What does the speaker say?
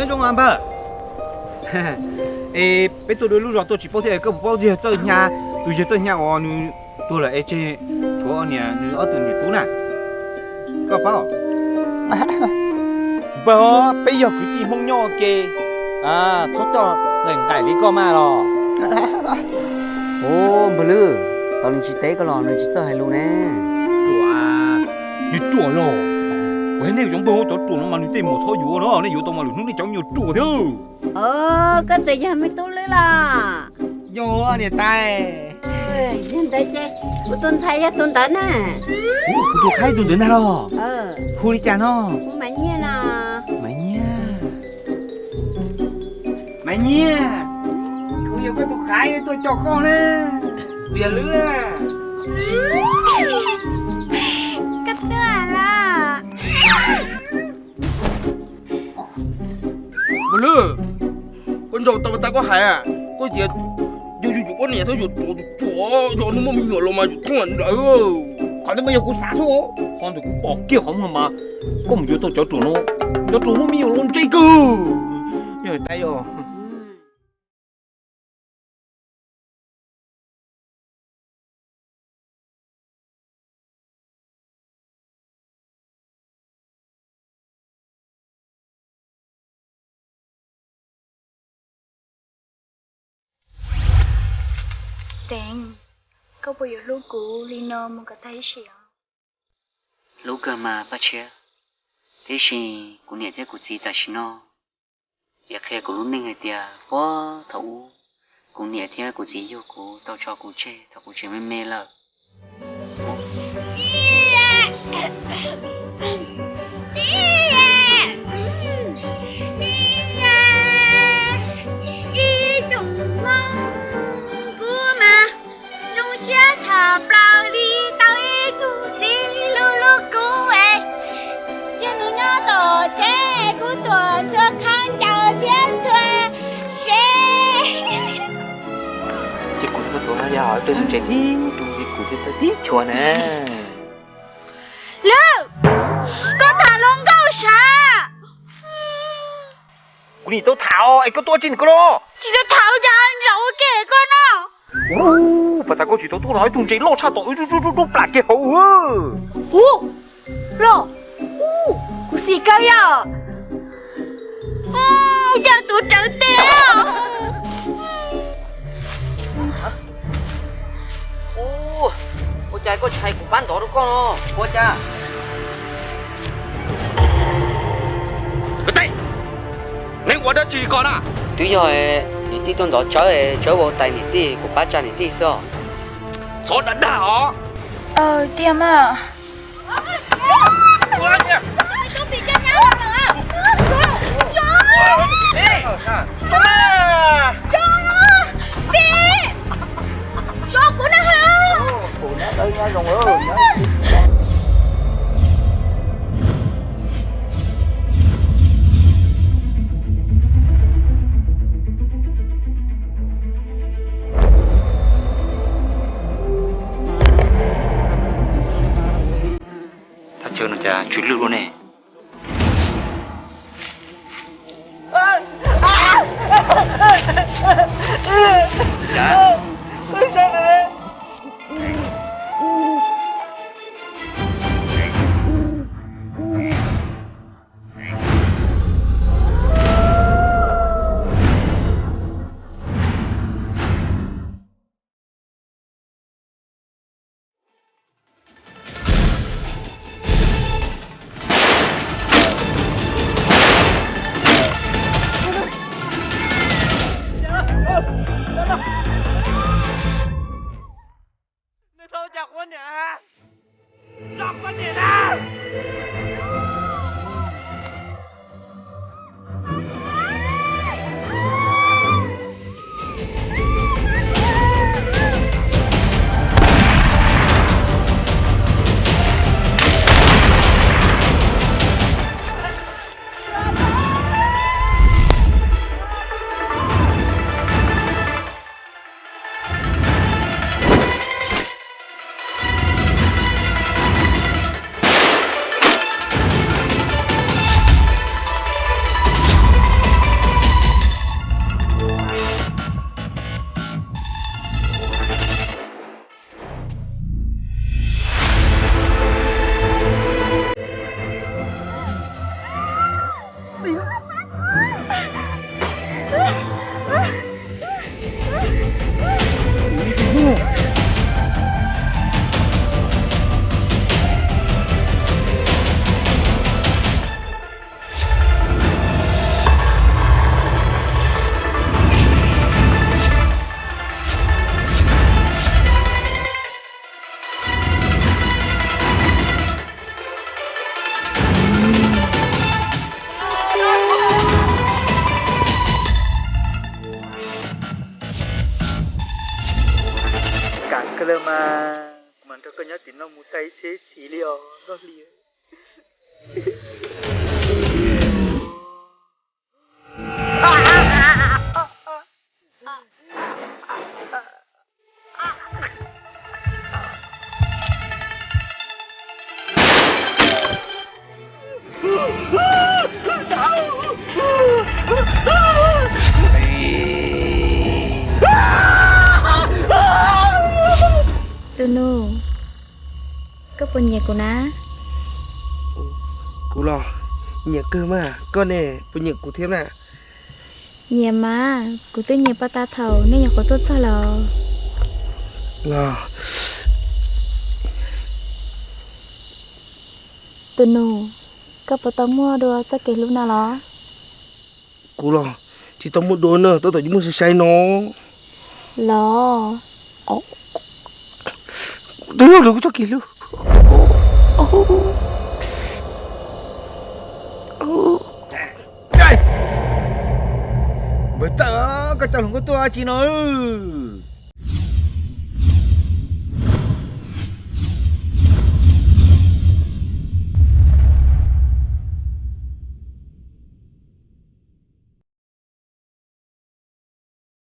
Zoo npawg. Es peb tuaj dua lub zos tuaj tsis paub thiab, koj puas paub yawg Txawj Hnyav, tus yawg Txawj Hnyav uas nws tuag lawm es tseg tshuav niam nws ob tug niam tub na? Koj paub? Npawg, peb yog kwv tij Hmoob nyob ua ke, txhob coj nqaim nqaim li koj mas los. Ua npawg Lwm, tau nws tsis teb koj los nws tsis txawj hais lus ne. Ruam, nws ruam los. Kuv hais nej cov npawg, cov ruam no mas nws tej muam txhob yuav no, nej yuav tau mas lwm hnub nej cov me nyuam ruam thiab. Koj txawm yog me tub Lwm los? Yog niam tais. Yog ntawd ces kuv tus ntxhais yog tus ntawd na. Kuv tus qhaib tus ntawd ntag los? Hu li cas no? Kuv Maiv Nyiaj no. Maiv Nyiaj. Maiv Nyiaj, kuv yog koj tus qhaib tuaj coj koj na. Kuv yog Lwm na. Koj tuaj los? Npawg Lwm, koj nco tau pas tas koj hais, koj tias yog yus yuav poj niam thiab yuav ruam tus ruam, yog hnub muaj me nyuam los mas yus thoob lawm. Qhov ntawd mas yog kuv xav xwb, qhov ntawd kuv pom kiag qhov muag mas koj mus yuav tau cov ruam no, cov ruam muaj me nyuam los ntse kawg. Yog tas yog. Teev, koj puas yuav hlub kuv li no mus kom tag ib sim os? Hlub kawg mas Paj Tshiab, tiam sis kuv niam thiab kuv txiv tam sim no yuav qhia kuv lub neej hais tias puag thaum ub kuv niam thiab kuv txiv yug kuv tau tso kuv tseg thaum kuv tseem me me lawm. Ib tsoom Hmoob, kuv mas zoo siab tshaj plaws li tau ib tug txiv hlub hlub kuv es, yog nws nyob tom tsev kuv tuaj txhua qhov ncauj thiab txhua sev. Ces kuv tuaj tuaj no yog tus ntses tib tug li kuv thiaj txawj tib chua na. Lwm, koj tham hluas nkauj sav. Kuv nim tau tham es koj tuaj tsis koj los. Tsis tau tham cas zaum ua ke koj no. Ua, pas tas koj tsis tau tuaj no ib tug ntses loj tshaj tom wb rub rub rub plam kiag hauv. Ua, los, kuv xim kawg yog. Cas tuav rawv tes. Ua cas koj tsis hais kuv pab ntov rau koj no, ua cas? Neb ua dab tsi ko na? Twb yog niam tij tuaj ntov Tsawb, Tsawb vau tais niam tij, kuv pab tsa niam tij xwb os. Txhob dag dag os. Tiag mas. Thaj chaw no cas tsw lwj luaj ne. Koj nyob tim no mus tau ib txhis li os Nkauj Hli. Tus nus, koj puas nyiam kuv na? Kuv los nyiam kawg mas, koj ne puas nyiam kuv thiab na? Nyiam mas, kuv twb nyiam puag ta thaum nej nyuam qhuav tuaj txog los. Los, tus nus, koj puas tau muaj dua txoj kev hlub no los? Kuv los tsis tau muaj dua na, tab tom muaj sai sai no. Los, twb yog kuv txoj kev hlub. Npawg Txawj, koj coj hluas nkauj tuaj dab tsi no?